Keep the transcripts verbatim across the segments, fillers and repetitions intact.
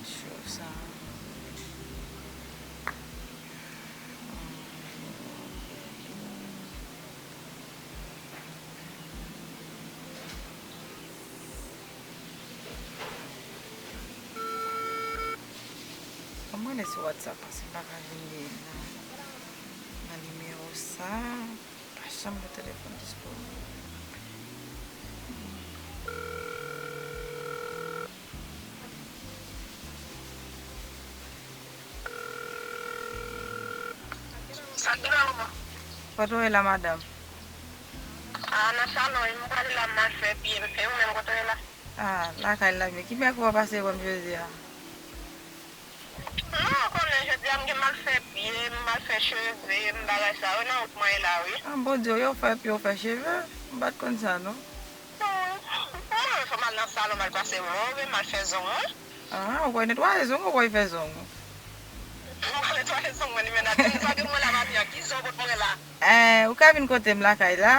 Cho sa. Ban m rele sou WhatsApp paske m pa ka jwenn li nan, nan nimewo sa. Pa janm gen telefòn disponib. Sa k gen la, manman? Kote w ye la, madanm? A, nan salon wi, m prale la, m al fè pye m. E ou menm, kote w ye la? A, lakay la, men ki mèkredi w pase wè m jodi a? Non, ou konnen jodi a m gen m al fè pye m, m al fè cheve m, bagay sa yo, nan wout mwen ye la wi. A, Bondye, w fè pye, w fè cheve? M pa t konn sa non. Wi. Mwen menm fò m al nan salon, m al pase move, m al fè zong mwen. A, ou kwè netwaye zong ou kwè fè zong? M al netwaye zong mwen, li menm la. Depi sa gen mwen la, mami an, ki zong kot mwen la? Eh, ou ka vin kote m lakay la?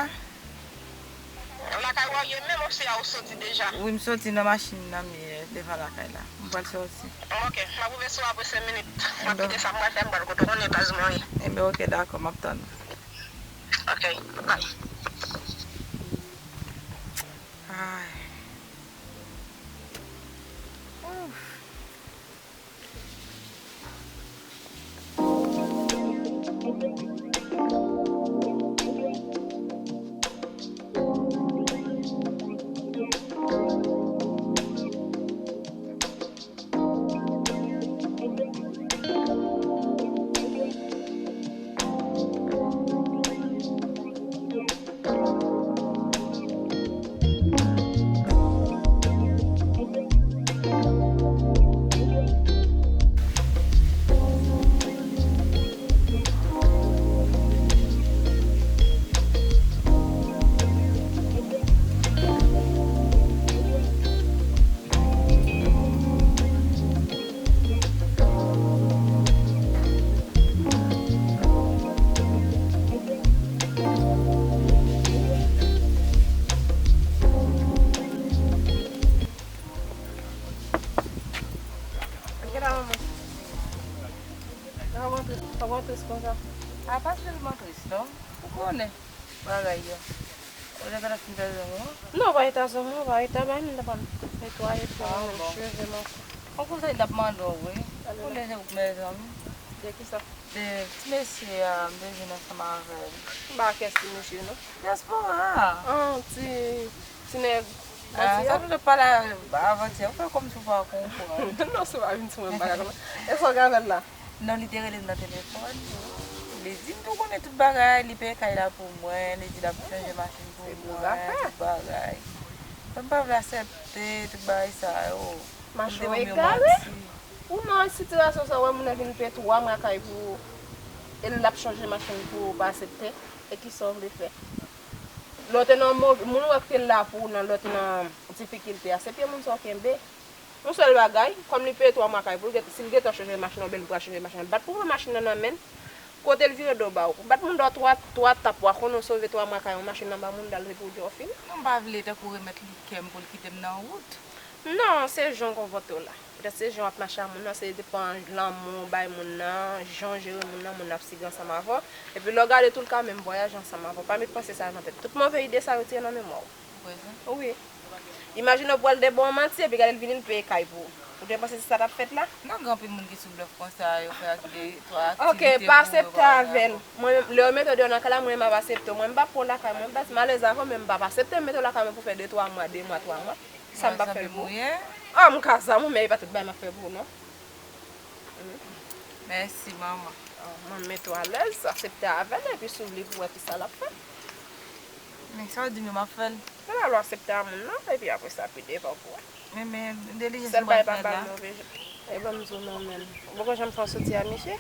Lakay ou a ye menm, ou se a ou soti deja? Wi, m soti nan machin nan, m ye devan lakay la. M pral soti. Ok, m ap rive sou apre senk minit. M ap kite sa m pral fè, m pral kote w konnen baz mwen ye. Enben, ok, dakò, m ap tann ou. Ok, bye. Ay. Ouf. Gade manman. Sa w ap tris, sa w ap tris konsa? A, pa tèlman tris non. Ou konnen bagay yo. Ou deja fin fè zong ou? Non, pa eta zong mwen, pa eta bagay, m t ap netwaye pou cheve m ankò. Yon konsèy m t ap mande w wi. Konnen se ou k mezanmi. De kisa? De ti mesye a, m te jwenn ansanm avè l. M pa kès ti mesye non. Dyaspora a. An, ti, ti nèg. A, sa nou te pale avantyè, ou fè kòmsi ou pa konprann. Non, se pa vin sou mwen bagay konsa. E sa w gen avè l la? Non, li te rele m nan telefòn. Li di m tou konnen tout bagay, li peye kay la pou mwen, li di l ap chanje machin pou mwen, tout bagay. Mwen pa vle aksepte tout bagay sa yo. Machin w egare. Ou nan sitiyasyon sa, w wè moun nan vin peye twa mwa kay pou ou, e l ap chanje machin pou ou, ou pa aksepte, e kisa w vle fè? Lè w te nan move, moun ou wè ki te la pou ou nan, lè w te nan difikilte a, se pye moun sa w kenbe. Yon sèl bagay, kòm li peye twa mwa kay pou l, si l gentan chanje machin nan, oubyen l pral chanje machin nan, bat pou pran machin nan nan men l, kote l vire do ba ou. Bat moun dò twa, twa tap, w a konnen w sove twa mwa kay yon machin nan ba moun, dal se pou w di w fini. Non, m pa vle tankou remèt li kè m pou l kite m nan wout. Non, se jan w konpòte w la. Petèt se jan w ap mache a moun nan, se depan lanmou w bay moun nan, jan w jere moun nan, moun nan ap sige ansanm avè w. Epi lè w gade tou l ka menm vwayaje ansanm avè w. Pa met panse sa yo nan tèt. Tout move ide sa yo tire nan memwa w. Wi. Imajine w pral de ba w manti epi gade l vini l peye kay pou ou. Ou te panse se sa t ap fèt la? Non, gen anpil moun ki sou blòf konsa, yo fè ak de twa aktivite pou yo pa. Ok, pa aksepte avè l. Mwen menm, lè yo mete w deyò nan kay la, mwen menm m ap aksepte w. Mwen m p ap pran w lakay mwen, baz, m alèz avè w, men m p ap aksepte m mete w lakay mwen pou fè de twa mwa, de mwa, twa mwa. Sa m p ap fè l pou ou. Ah, m ka zanmi w, men e pa tout bagay m ap fè pou ou, non. Mèsi, manman. Ah, mwen mete w alèz, aksepte avè l, epi si w vle pou w wè kisa l ap fè. Men sa w di m yo, m ap fè l. Nan la lwa aksepte a moun nan, epi apre sa, pi devan pou wè. Men, men, delijan si mwen fè la. Sèl bagay pa ba l move jan. E ban m di w non, men. Ou poko janm fè yon soti a misye?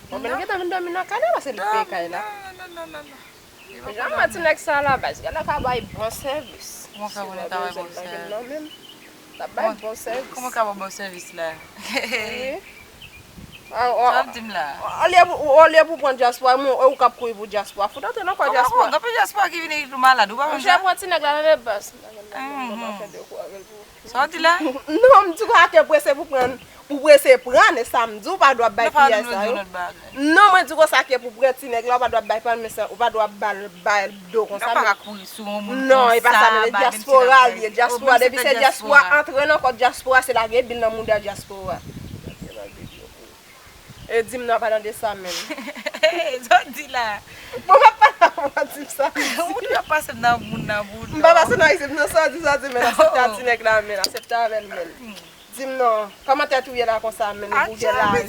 Ou menm gentan vin dòmi nan kay la, paske li peye kay la. Non, non, non, non, non. Jan mwen ti nèg sa la, baz, gade l ka bay bon sèvis. Kòman fè konnen l ka bay bon sèvis? L ap bay bon sèvis. Kòman ka ba w bon sèvis la? Wi. Sa w ap di m la? Olye pou, olye pou pran dyaspora, mwen, ou k ap kouri pou dyaspora. Fout antre nan kò dyaspora. Kòman, kòman? Gen anpil dyaspora ki vini ki tou malad, ou pa konn sa? Monchè, pran ti nèg la nan men baz. Sa w di la? Non, m di w ake prese pou pran, Ou prese pran, e sa m di, ou pa dwa bay piyay sa yo. Non, mwen di konsa ke pou pran ti nèg la, ou pa dwa bay pran, men sa, ou pa dwa ba l, ba l do konsa. Ou pa ka kouri sou yon moun konsa. Non, e pa sa, men dyaspora li ye, dyaspora, depi se dyaspora, antre nan kòd dyaspora, se lage bil nan mouda dyaspora. E di m non, pa tande sa menm. Sa w di la. Bon, m ap pale avè w, di m sa. Ou t ap pase m nan moun nan bouda. M pa pase nan isit, non, sa w di, sa w di, men asepte a ti nèg la, men asepte avè l, men. Di m non, kòman tèt ou ye la konsa, men ou gen lajan.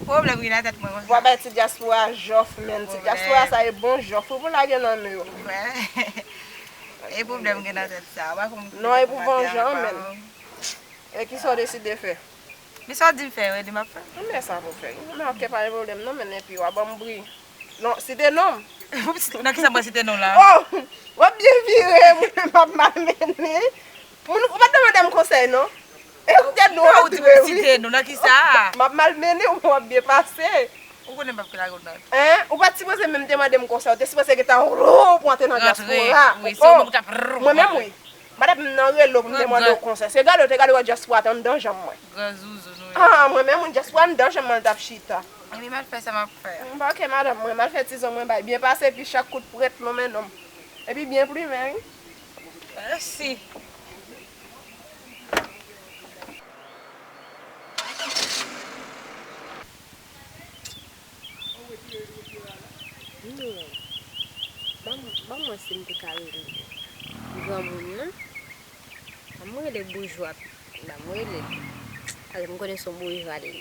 Pwoblèm gen nan tèt mwen konsa. W ap bay ti dyaspora jòf, men ti dyaspora sa e bon jòf, ou pou lage nan men yo. E pwoblèm gen nan tèt sa. Non, e pou bon jan, men. E kisa w deside fè? Men sa w di m fè, wi, di m ap fè. Men sa pou fè. Men ok, pa gen pwoblèm non, men epi w a ban m bri. Non, site non m. Nan kisa mwen site non la? Oh! W ap byen vire, mwen menm m ap malmennen. Moun, ou pa t mande m konsèy non. E ou te nou antre, wi. Site non nan kisa? M ap malmennen w, men w ap byen pase. Ou konnen m p ap lage w nan. Hein? Ou pa t sipoze menm te mande m konsèy, ou te sipoze gentan, oh, pou antre nan dyaspora. Wi, se yon moun ki t ap. Mwen menm, wi. M pa t ap nan rele w pou m te mande w konsèy. Se gade w te gade w wè dyaspora te anndan janm mwen. Gran zouzoun, wi. Ah, mwen menm, moun dyaspora anndan janm mwen l t ap chita. Epi m al fè sa m ap fè a. M pa ke madanm mwen, m al fè tizon mwen bay byen pase, epi chak kout prèt non men non m. Epi byen plimen, wi. Mèsi. Ban m, ban m wè si m te ka rele granmoun nan. Ban m rele boujwa. Ban m rele l. Paske m konnen se yon boujwa li ye.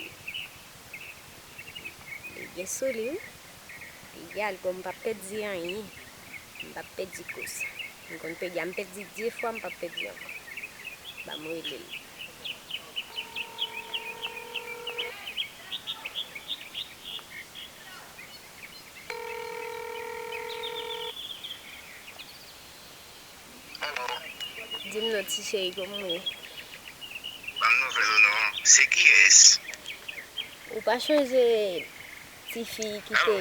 Li gen sou li, wi. Egal, bon, m p ap pèdi anyen. M p ap pèdi kous. M konn pèdi a, m pèdi de fwa, m p ap pèdi ankò. Ban m rele l. Di m non, ti cheri, kòman w ye? Ban m nouvèl ou non. Se kiyès? Ou pa chonje tifi ki te,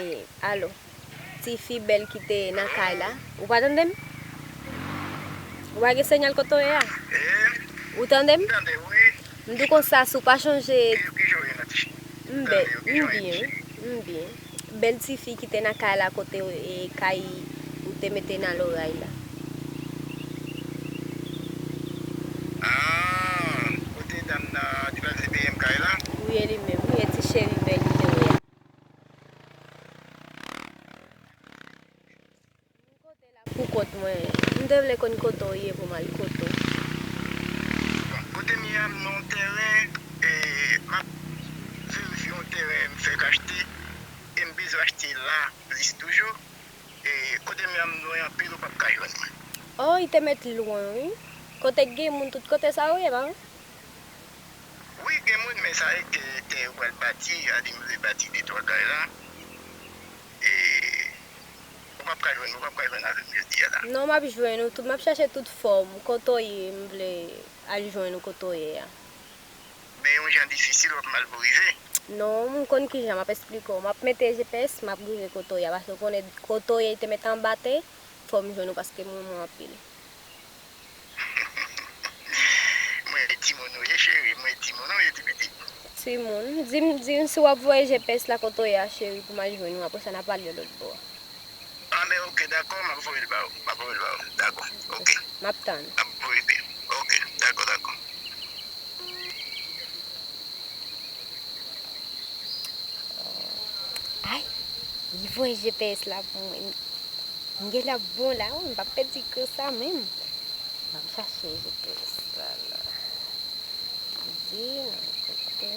alo, tifi bèl ki te nan kay la? Ou pa tande m? Ou pa gen siyal kote w ye a? Ou tande m? M di w konsa, si w pa chonje. M bèl, m byen, wi, m byen. Bèl tifi ki te nan kay la kote, e, kay ou te mete nan loray la. Ah, kote dam nan te pral vin peye m kay la? Wi, e li menm, wi, e ti cheri bèl ki te wè a. Pou kont mwen, m te vle konn kote w ye pou m al kote w. Bon, kote m ye a, m nan yon tèren, e m ap verifye yon tèren m fèk achte, e m bezwen achte la plis toujou. E kote m ye a, m lwen anpil, ou p ap ka jwenn mwen. Oh, li te met lwen, wi. Kote k gen moun tout kote sa yo ye, pa vre? Wi, gen moun, men sa e ke tè yo pral bati, a di m vle bati de twa kay la. E ou p ap ka jwenn, ou p ap ka jwenn avè m jodi a la. Non, m ap jwenn ou tout, m ap chache tout fòm. Kote w ye, m vle al jwenn ou kote w ye a. Men yon jan difisil, w ap mal pou rive. Non, m konn kijan, m ap esplike w. M ap mete G P S, m ap rive kote w ye a, paske w konnen kote w ye, te met anba tè, fò m jwenn ou paske m renmen w anpil. Mwen e timoun ou ye, cheri, mwen e timoun ou ye, ti pitit. Timoun, di m, di m si w ap voye G P S la kote w ye a, cheri, pou m al jwenn ou, apre sa n a pale yon lòt bò. Ah, men ok, dakò, m ap voye l ba ou, m ap voye l ba ou, dakò, ok. M ap tann. M ap voye l, ok, dakò, dakò. Ay, li voye G P S la pou mwen. M gen l ap bon la, wi, m p ap pèdi kou sa menm. M ap chache G P S la la. Di nan kote.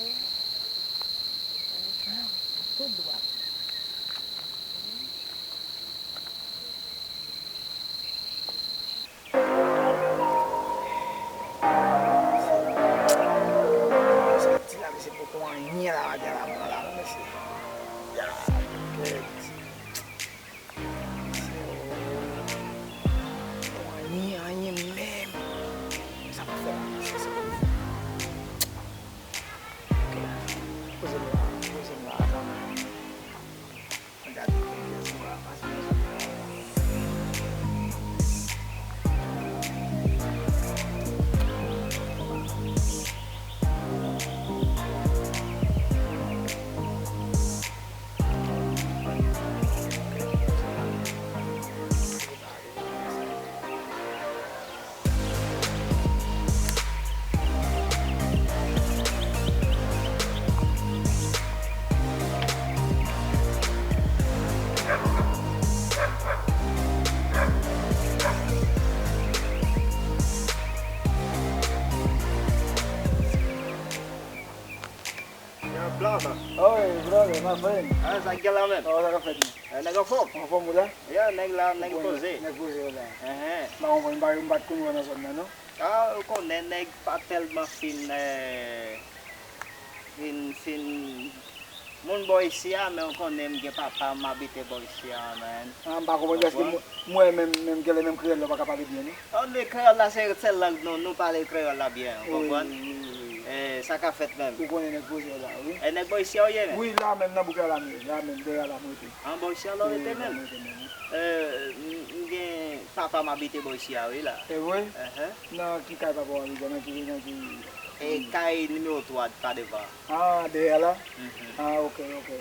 Ah, tou dwat. Sa di la, mesye, poko anyen la, pa gen la, pran la, non, mesye. Ya, kèt. Mesye, poko anyen, anyen menm. Blan sa. Ah wi, blan, ma friend. Ah, sa k gen la menm? Ah, sa k ap fèt menm? Eh, nèg anfòm? Anfòm ou la? Ya, nèg la, nèg poze. Nèg poze ou la. Enhen. M pa konprann, m pa, m pa t konn ou nan zòn nan, non. Ah, ou konnen nèg pa tèlman fin, eh, fin, fin moun bò isi a, men ou konnen m gen papa m abite bò isi a, man. Ah, m pa konprann, paske m, m wè menm, menm, genlè menm kreyòl la ou pa ka pale byen, non. Oh, men kreyòl la se sèl lang nou, nou pale kreyòl la byen, ou konprann? Wi, wi, wi. Eh, sa ka fèt menm. Ou konnen nèg poze la, wi. Eh, nèg bò isi a ou ye menm? Wi, la menm, nan bouk la, la menm, la menm, dèyè la m rete. An bò isi a la ou rete menm? Wi, la m rete menm, wi. Eh, m, m gen papa m abite bò isi a, wi, la. E vre? Enhen. Nan ki kay papa w abite? Nan ki, nan ki? E kay nimewo twa pa devan. Ah, dèyè la? Mhm. Ah, ok, ok.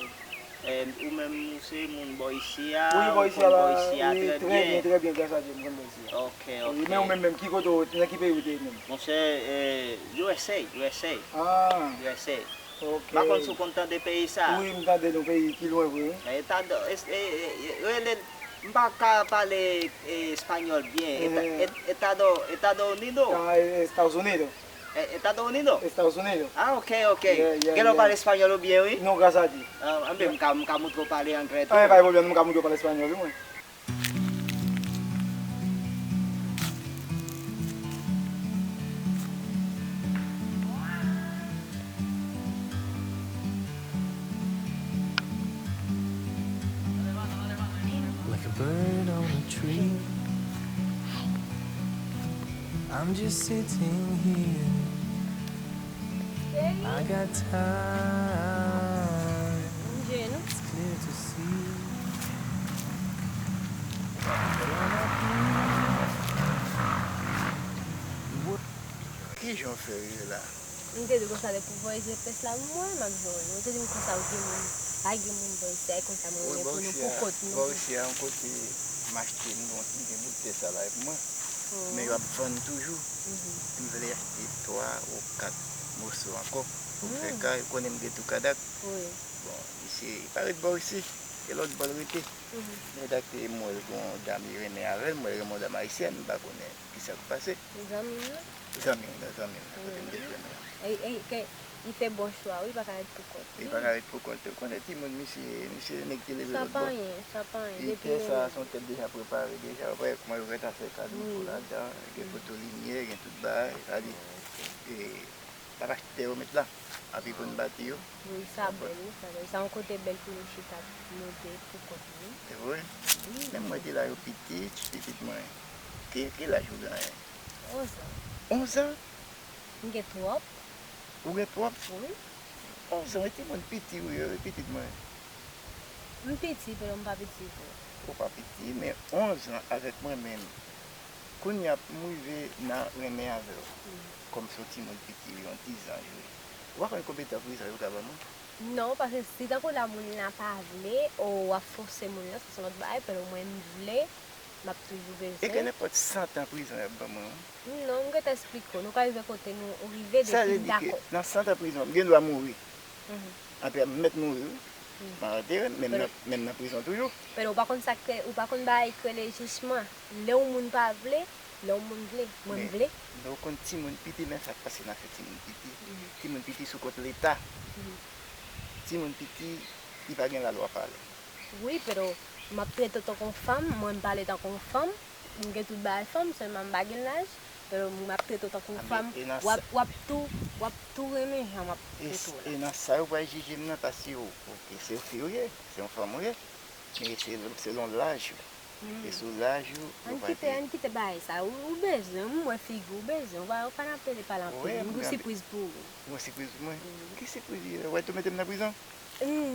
Eh, ou menm, ou se moun bò isi a, wi, bò isi a, wi, trè byen, trè byen, gras a Dye, m konn bò isi a. Ok, ok. Wi, men ou menm, menm, ki kote w, nan ki peyi ou te ye menm? Monchè, eh, U S A, U S A. Ah. U S A. Ok. M pa konn si w konn tande peyi sa. Wi, m tande non, peyi ki lwen vre, wi. Etado, es-, e, e, e, rele, m pa ka pale, e, espanyòl byen. Eta-, mhm, et-, Etado, Etado Unido. Ah, e, Estados Unidos. E, Etado Unido? Estados Unidos. Ah, ok, ok. Yeah, yeah, yeah. Genlè w pale espanyòl ou byen, wi. Non, gras a Dye. Ah, anben, m ka, m ka montre w pale anglè tou. Ah, pa gen pwoblèm, m ka montre w pale espanyòl, wi, mwen. Like a bird on a tree. I'm just sitting here. I got time. It's clear to see. Kijan w fè rive la? M te di konsa depi w voye G P S la pou mwen, m ap jwenn ou. Ou te di m konsa ou gen moun, pa gen moun bò isi a, e konsa mwen gen pou nou pou kont nou. Bò isi a, yon kote m achte m yon ti gen bout tè sa la pou mwen. Men yo ap vann toujou. M vle achte twa ou kat moso ankò pou m fè kay. Ou konnen m gen tou kadak. Bon, misye, li pa ret bò isi. E lòt bò l rete. Men dakte m wè l gon dam li renmen avè l, m wè l renmen yon dam ayisyèn, m pa konnen kisa k pase. Zanmi w nan? Zanmi m nan, zanmi m nan, kote m te jwenn li. E, e, ke, li fè bon chwa, wi, li pa ka ret pou kont li. Li pa ka ret pou kont li. Ou konnen timoun, misye, misye nèg ki leve lòt bò. Sa pa anyen, sa pa anyen. E tè sa, se yon tè deja prepare, deja, ou wè kòman yo gentan fè kado pou ladan, gen poto limyè, gen tout bagay, sa di, e, l ap achte tè yo met la, epi pou n bati yo. Wi, sa bèl, wi, sa bèl. Sa yon kote bèl pou nou chita, note pou kont nou. Se vre? Wi. Menm mwen te la, yo pitit, pitit mwen. Ki, ki laj ou genyen? Onz an. Onz an? M gen twòp. Ou gen twòp? Wi. Onz an, e timoun piti ou ye, wi, pitit mwen. M piti, pero m pa piti vre. Ou pa piti, men onz an avèk mwen menm. Kounye a m rive nan renmen avè w. Kòm se yon timoun piti, yon dizan, wi. Ou pa konn konbyen tan prizon yo ka ban mwen? Non, paske si tankou la moun la pa vle, ou w ap fòse moun nan, sa se yon lòt bagay, pero mwen m vle, m ap toujou bezwen. E gen nenpòt san tan prizon y ap ban mwen, wi. Non, m gentan esplike w. Nou ka rive kote nou rive depi n dakò. Sa vle di ke nan san tan prizon, m gen dwa mouri. Apre m mèt mouri, wi. M antere, menm nan, menm nan prizon toujou. Men ou pa konn sa k, ou pa konn bagay k rele jijman. Lè yon moun pa vle, lè yon moun vle. Mwen m vle. Men ou konn timoun piti, men sa k pase nan fè timoun piti. Timoun piti sou kont Leta. Timoun piti, li pa gen lalwa pale. Wi, pero m ap trete w tankou yon fanm, mwen m pale tankou yon fanm, m gen tout bagay fanm, sèlman m pa gen laj, pero m ap trete w tankou yon fanm, w ap, w ap tou, w ap tou renmen jan m ap trete w la. E nan sa yo pral jije m nan, paske yo, oke, se fi ou ye, se yon fanm ou ye, men se selon laj ou. E sou laj ou, yo pral jije. Ann kite, ann kite bagay sa, ou, ou bezwen, m wè figi w, ou bezwen, ou pa, ou pa nan pede pale anpil, m gen sipriz pou ou. Ou gen sipriz pou mwen? Ki sipriz li ye? Ou wè tou mete m nan prizon?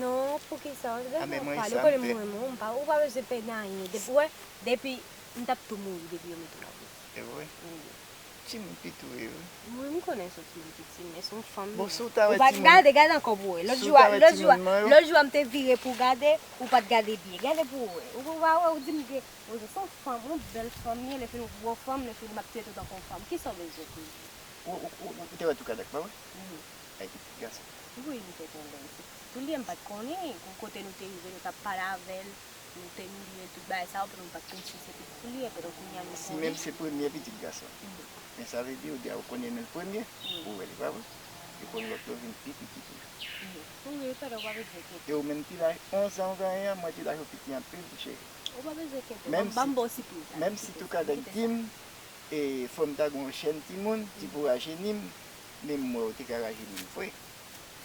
Non, poukisa? Gade w ap pale, ou konnen m renmen w, m pa, ou pa bezwen pè nan anyen. Depi, wè, depi, m t ap tou mouri depi yo mete w nan prizon. E vre? Wi. Timoun piti w ye, wi. Wi, m konnen se yon timoun piti, men se yon fanm. Bon, si w ta wè timoun. Ou pa t gade, gade ankò pou w wè. Lòt jou a, lòt jou a, lòt jou a m te vire pou w gade, ou pa t gade byen. Gade pou w wè. Ou pa wè, ou di m gen, ou se yon fanm, yon bèl fanm ye, lè fini yon gwo fanm, lè fini m ap trete w tankou yon fanm. Kisa w bezwen pou w di? Ou, ou, ou, ou te wè tou kadak, pa vre? Wi. Ay, ki ti gason. Wi, m te konnen. Pou li, m pa t konnen. Pou kote nou te rive, nou t ap pale avè l. Nou te milye tout bagay sa yo, pou nou pa t konn si se pitit pou li, epi kounye a nou konnen. Si menm se premye pitit gason. Men sa vle di, ou di a ou konnen menm premye, ou wè li, pa vre? Epòl lòt yo vin pi piti toujou. Wi, wi, tande, ou pa bezwen enkyete. E ou menm ki laj onz an ou genyen an, mwen di laj ou piti anpil, cheri. Ou pa bezwen enkyete. Menm si, menm si Toukadag di m, e, fò m ta gen yon jèn timoun, ti pou rajeni m, men m wè ou te ka rajeni m vre.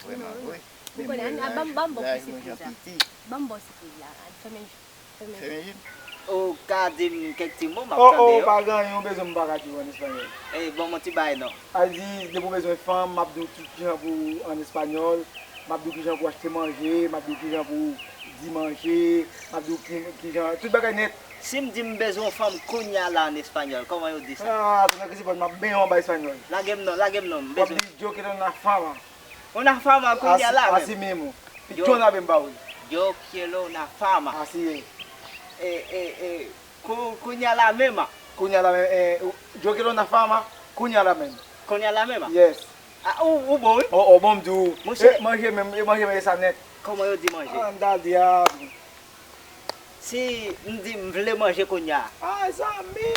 Vrèman vre. Men m wè laj, laj mwen jan piti. Ban m ba w sipriz la. Fèmen je w. Fèmen je w. Ou ka di m kèk ti mo, m ap tande yo. Oh, oh, pa gen anyen ou bezwen m pa ka di w an espanyòl. Ey, ban m yon ti bagay non. A di, depi w bezwen fanm, m ap di w tout kijan pou w an espanyòl, m ap di w kijan pou w achte manje, m ap di w kijan pou w di manje, m ap di w ki, kijan, tout bagay nèt. Si m di m bezwen yon fanm kounya la an espanyòl, kòman yo di sa? Ah, tou nan kriz epòt, m ap benyen w anba espanyòl. Lage m non, lage m non, m bezwen. W ap di, yo quiero una fama. Una fama kounya la menm. Así mismo. Yo, yo quiero una fama. Yo quiero una fama. Así es. E, e, e, kou-, kounya la menm. Kounya la menm. Eh, yo quiero una fama. Kounya la menm. Kounya la menm? Yes. Ah, ou, ou bon, wi. Oh, oh, bon, m di w. Monchè. E manje menm, e manje menm, e sa nèt. Kòman yo di manje? Anda diablo. Si m di m vle manje kounya. Ah, zanmi.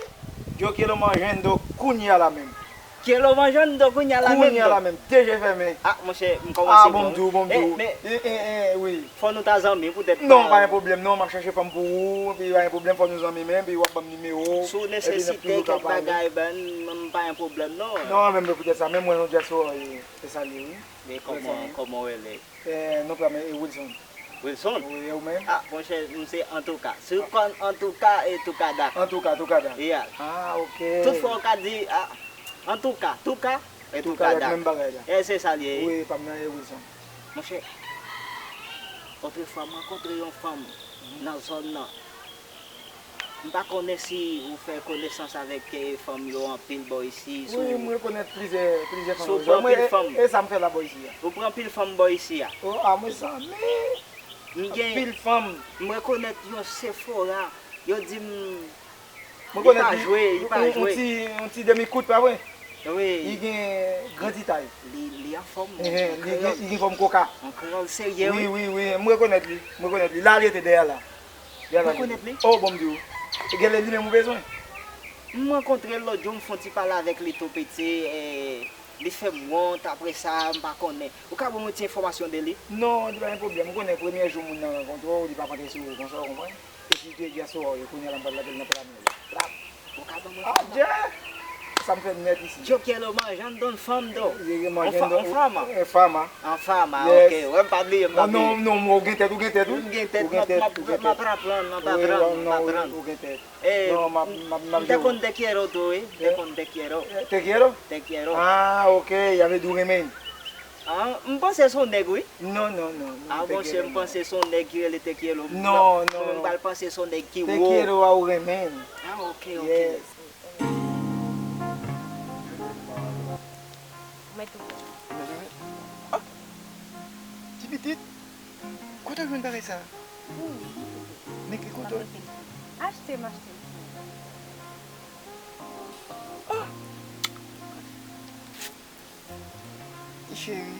Yo quiero manjando kounya la menm. Quiero manjando kounya la menm. Kounya la menm, de je fèmen. Ah, monchè, m kòmanse bon. Ah, bon, m di w, bon, m di w. Eh, men, eh, eh, eh, wi. Fò nou ta zanmi, poutèt. Non, pa gen pwoblèm, non, m ap chèche fanm pou ou, epi pa gen pwoblèm, fò nou zanmi menm, epi w ap ban m nimewo w, epi n ap toujou ka pale. Si w nesesite kèk bagay, ben, m pa gen pwoblèm, non. Non, menm poutèt sa, menm mwen, yon dyaspora, e, e sa l ye, wi. Men kòman, kòman w rele? Eh, non pa men, e Wilson. Wilson? Wi, e ou menm? Ah, monchè, m se Antouka. Si w konn Antouka, e Toukada. Antouka, Toukada. Yeah. Ah, ok. Tout fwa w ka di, ah, Antouka, Touka, e Toukada. Toukada, menm bagay la. E se sa l ye, wi. Wi, pa m nan e Wilson. Monchè, otrefwa, m rankontre yon fanm nan zòn nan. M pa konnen si ou fè konesans avèk, eh, fanm yo anpil bò isi. Wi, m rekonèt plizyè, plizyè fanm yo. Sou pran anpil fanm. E, e sa m fè la bò isi a. Ou pran anpil fanm bò isi a. Oh, a mwen zanmi. M gen anpil fanm. M rekonèt yon Sephora. Yo di m li pa jwe, li pa jwe. Yon ti, yon ti demi kout, pa vre? Wi. Li gen grandi tay. Li, li anfòm, li gen, li gen fòm koka. An kreyòl serye, wi. Wi, wi, wi, m rekonèt li, m rekonèt li. La li rete dèyè la. Ou rekonèt li? Oh, bon, m di w. Genlè li menm ou bezwen? M rankontre l lòt jou, m fè yon ti pale avèk li tou piti, e, li fè m wont, apre sa, m pa konnen. Ou ka ban mwen ti enfòmasyon de li? Non, li pa gen pwoblèm. Ou konnen premye jou moun nan rankontre w, li p ap antre sou ou konsa, ou konprann? E si te dyaspora w ye, kounye a la m pral lage l nan pla mwen la. Plap! Ou ka ban mwen fòm nan? Adje! Sa m fè nèt isi. Yo quiero manjando un fama. Yo quiero manjando un fama. Un fama. Un fama, ok. Wè, m pa bliye, m pa bliye. Non, non, non, ou gen tèt, ou gen tèt, wi. M gen tèt, m ap, m ap, m ap aprann, m ap aprann, m ap aprann. Ou gen tèt. Eh, non, m ap, m ap, m ap jere. M te konn te quiero tou, wi. M te konn te quiero. Eh, te quiero? Te quiero. Ah, ok, sa vle di ou renmen. Ah, m panse se yon nèg, wi. Non, non, non, non. Ah, monchè, m panse se yon nèg ki rele te quiero. Non, non. Mwen menm m pral panse se yon nèg ki wo. Te quiero a ou renmen. Ah, ok, ok. Yes. Mèt ou. Ah! Ti pitit, kote w jwenn bagay sa? Men ki kote w? Achte m, achte m. Ah! Cheri.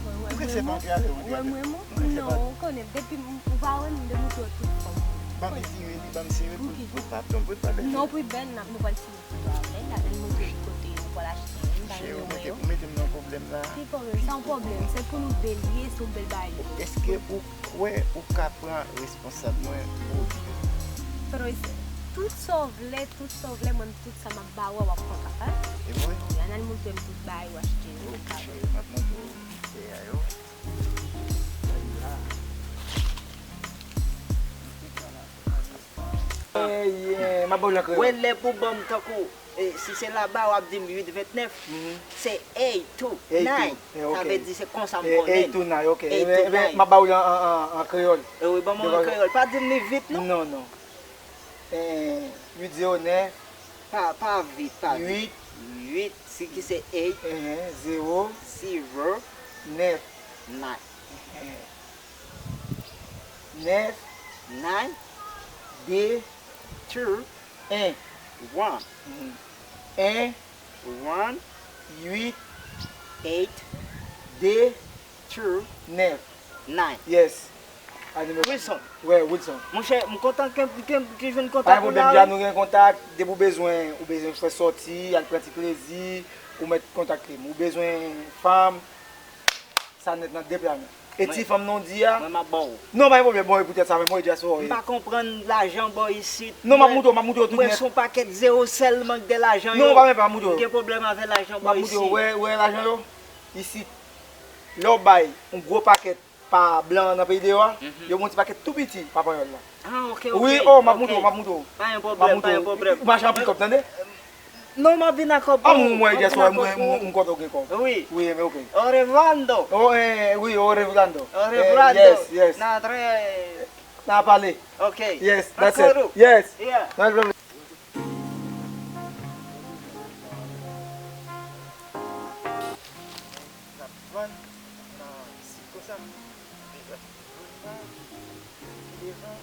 Ou prese pa antre avè m, antre avè m. Ou prese pa. Non, ou konnen, depi m, ou pa wè m, m te montre w tout fòm. Ban m esire li, ban m esire pou, pou l pa tonbe, pou l pa bèl. Non, pou l bèl, n ap, nou pral tire foto avè l, avè l montre l kote nou pral achte, m pa renmen wè yo. Cheri, ou mete, ou mete m nan pwoblèm la. Ki pwoblèm? Sa yon pwoblèm, se pou nou bèl, li ye, se yon bèl bagay. Èske ou kwè ou ka pran responsab mwen pou ou? Frè, tout sa w vle, tout sa w vle, mwen, tout sa m ap ba ou a, w ap pran, papa. E vre? Wi, ann al montre m tout bagay ou achte yo. Ok, cheri, m ap montre w bagay yo. Bagay la. Ey, eh, m ap ba w li an kreyòl. Wè lè pou ban m tankou, eh, si se laba w ap di m uit vennèf, se eight to nine. Sa vle di se konsa m konnen. Eight to nine, ok. Eight to nine. M ap ba w li an, an, an, an kreyòl. Eh wi, ban m an kreyòl. Pa di m li vit, non? Non, non. Eh, uit zewo nèf. Pa, pa vit, pa vit. Uit. Uit, si ki se eight. Enhen, zewo. Zewo. Nèf. Nèf. Enhen. Nèf. Nine. De. Two. En. One. Mhm. En. One. Uit. Eight. De. Two. Nèf. Nine. Yes. Wilson. Wè, Wilson. Monchè, m kontan ke, ke, ke jwenn kontak ou la, wi. Pa gen pwoblèm, deja nou gen kontak, depi w bezwen, ou bezwen fè sòti, al pran ti plezi, ou mèt kontakte m. Ou bezwen fanm, sa nèt nan de pla men. E ti fanm non di a? Mwen, m ap ba w. Non, pa gen pwoblèm, bon, e poutèt sa menm, mwen, Djaso, m pa konprann lajan bò isit. Non, m ap montre w, m ap montre w tout nèt. Mwen, se yon pakèt zewo sèlman k gen lajan yo. Non, pa gen, m ap montre w. M gen pwoblèm avè lajan bò isit. M ap montre w, wè, wè lajan yo? Isit. Lè w bay yon gwo pakèt pa blan nan peyi deyò a, yo ban w ti pakèt tou piti pa panyòl la. Ah, ok, ok. Wi, oh, m ap montre w, m ap montre w. Pa gen pwoblèm, pa gen pwoblèm. Ou mache an pikòp, tande? Non, m ap vin ak kòb pou ou. Ah, mwen, yes, mwen, mwen, mwen, mwen kontan w gen kòb. Wi. Wi, men ok. Orevando. Oh, eh, wi, orevando. Orevando. Eh, yes, yes. N a trè. N a pale. Ok. Yes, that's it. Yes. Yeah. N a pale. N ap vann nan sit konsa. Deja, zòn sa, depi devan,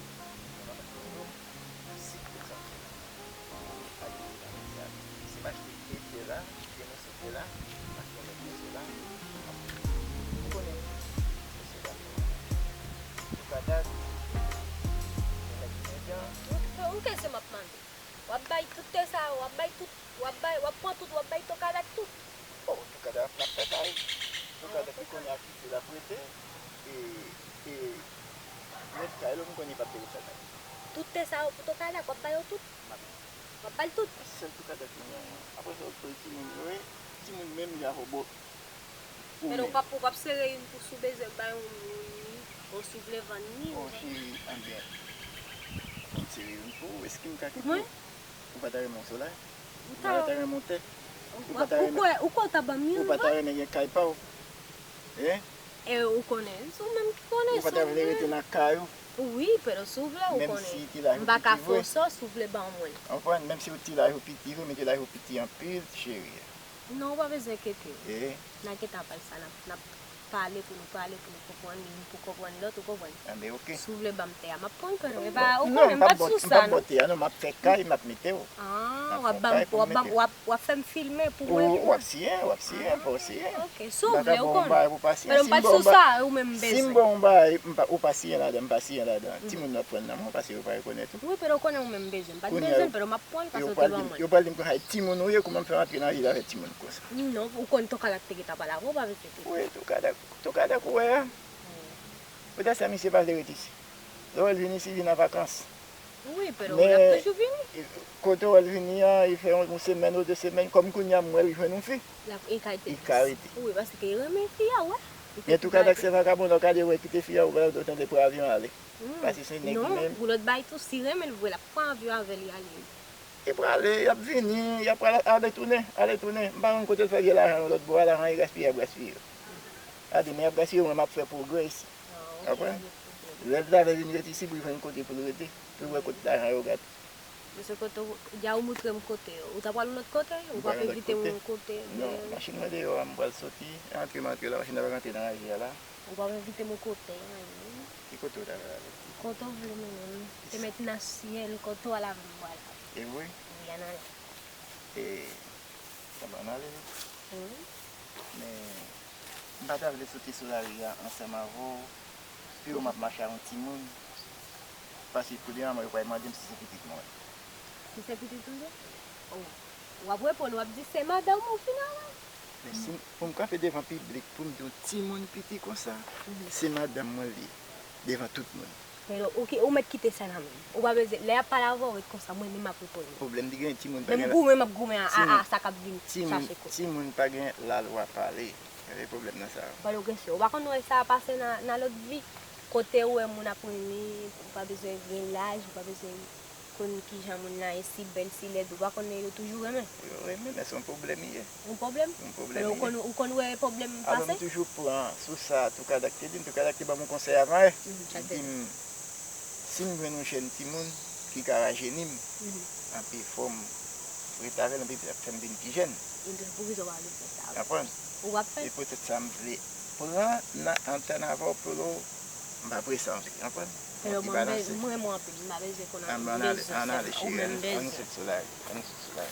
nou nan zòn sit konsa. Gade, gade sa. Si m achte de tè la, de moso tè la, m achte yon lòt moso la, m ap, ou konnen, mesye dam yo. Tou kadad, yon nèg ki menm jan. Yon, yon kesyon m ap mande. W ap bay tout tè sa yo, w ap bay tout, w ap bay, w ap pran tout, w ap bay Tokadak tout. Oh, Tokadak ap, n ap fè kay. Tokadak ki konnen ak ki tè l ap rete. E, e, mèt kay la, m konnen li p ap te retire kay. Tout tè sa yo pou Tokadak, w ap ba yo tout? M ap. W ap ba l tout? Sèl Tokadak ki gen. Apre sa, w ap pran timoun yo, wi. Timoun menm, li a fò bò. Men ou p ap, ou p ap sere youn pou si w bezwen bay yon moun li, ou si w vle vann li. Oh, cheri, anben, fò m sere youn pou ou. Èske m ka kite w? Mwen? Ou pa ta renmen yon solay? Ou pa ta renmen yon tè? Ou pa ta renmen, ou kwè, ou kwè w ta ban m youn vre? Ou pa ta renmen gen kay pa w? Hein? E ou konnen, se ou menm ki konnen, se ou menm. Ou pa ta vle rete nan kay ou? Wi, pero si w vle, ou konnen. M pa ka fòse w, si w vle ban mwen l. Ou konprann? Menm si ti laj ou piti vre, men ti laj ou piti anpil, cheri. Non, ou pa bezwen enkyete w. Eh? N a gentan bay sa, n ap, n ap pale pou nou pale, pou nou konprann, youn pou konprann lòt, ou konprann? Anben, ok. Si w vle ban m tè a, m ap pran l, pero e pa, ou konnen, m pa t sou sa, non. Non, m p ap ba w tè a, non, m ap fè kay, m ap mete w. Ah, w ap ban m, w ap ban m, w ap, w ap fè m filme pou mwen. Ou, w ap siyen, w ap siyen, fò w siyen. Ah, ok. Si w vle, ou konnen. Pero m pa t sou sa, ou menm m bezwen. Si m ba w yon bagay, m pa, ou pa siyen ladan, m pa siyen ladan. Timoun yo ap pran nan men w, paske yo pa rekonèt ou. Wi, pero ou konnen ou menm m bezwen. M pa t bezwen l, pero m ap pran l paske ou te ban mwen l. Yo pral di m konsa, timoun ou ye, kouman m fè antre nan vil avèk timoun konsa? Non, ou konn Tokadak te gentan pale avè w, ou pa bezwen enkyete w. Wi, Tokadak, Tokadak ou wè a. Poutèt sa misye pa vle ret isit. Lè w wè l vin isit, vin an vakans. Wi, pero l ap toujou vini. Men, kote w wè l vini an, li fè yon, yon semèn ou de semèn, kòm kounye a m wè l jwenn yon fi. L ap, li ka rete plis. Li ka rete. Wi, paske li renmen fi a, w wè. Men Tokadak se vakabon, lè w gade, w wè kite fi a, ou wè l tande pran avyon ale. Paske se nèg li menm. Non, pou lòt bagay tou, si renmen l vre, l ap pran avyon avè l, li ale. Li prale, y ap vini, y ap pral ale tounen, ale tounen. M pa konn kote l fè vye lajan yo lòt bò a, lajan y ap gaspiye, y ap gaspiye yo. Gade, men y ap gaspiye, mwen m ap fè pwogrè isit. Konprann? Lè l ta vle vin ret isit pou l jwenn kote pou l rete, pou l wè kot lajan yo gate. Mesye, kote w, dja ou moutre m kote yo. Ou ta pral yon lòt kote? Ou p ap envite m yon kote? Non, machin mwen deyò a, m pral soti, antre m antre la, machin nan pa rantre nan raje a la. Ou p ap envite m yon kote, anyen? Ki kote w ta pral ale? Kote w vle mennen m. Se mèt nan syèl, kote w al avè m, m pral avè w. E vre? Wi, ann ale. E, sa ban ale wi. Wi. Men, m pa ta vle soti sou lari a ansanm avè w, pi w m ap mache ak yon timoun, paske pou demen yo pral mande m si se pitit mwen. Si se pitit ou ye? Oh. W ap reponn, w ap di se madanm ou finalman. Men si m, pou m kanpe devan piblik, pou m di yon timoun piti konsa, se madanm mwen li ye, devan tout moun. Men ou ki, ou mèt kite sa nan men m. Ou pa bezwen, lè y ap pale avè w, ret konsa, mwen menm m ap reponn yo. Pwoblèm li gen, timoun pa gen. Menm goumen m ap goumen a, a, a sa k ap vin chache kote. Timoun pa gen lalwa pale. Gade pwoblèm nan sa. Pale w gen sè. Ou pa konn wè sa pase nan, nan lòt vi. Kote ou wè moun ap renmen, ou pa bezwen gen laj, ou pa bezwen konn kijan moun nan ye, si bèl, si lèd, ou pa konnen yo toujou renmen. Yo renmen, men se yon pwoblèm li ye. Yon pwoblèm? Yon pwoblèm li ye. Ou konn, ou konn wè pwoblèm pase? Alò, m toujou pran sou sa Toukadak te di m. Toukadak te ban m yon konsèy avan yè. Li di m, si m jwenn yon jèn timoun ki ka rajeni m, anpi fò m ret avè l, anpi l ap fè m vin pi jèn. Poukisa w pa vin fè sa? Konprann? Ou p ap fè? E poutèt sa m vle pran nan antann avè w pou l, m pa prese anpil, konprann? Mwen, mwen renmen w anpil, m pa bezwen konn anyen, m bezwen sèlman ou menm m bezwen. Ann ale, cheri, ann sot sou la, ann sot sou la.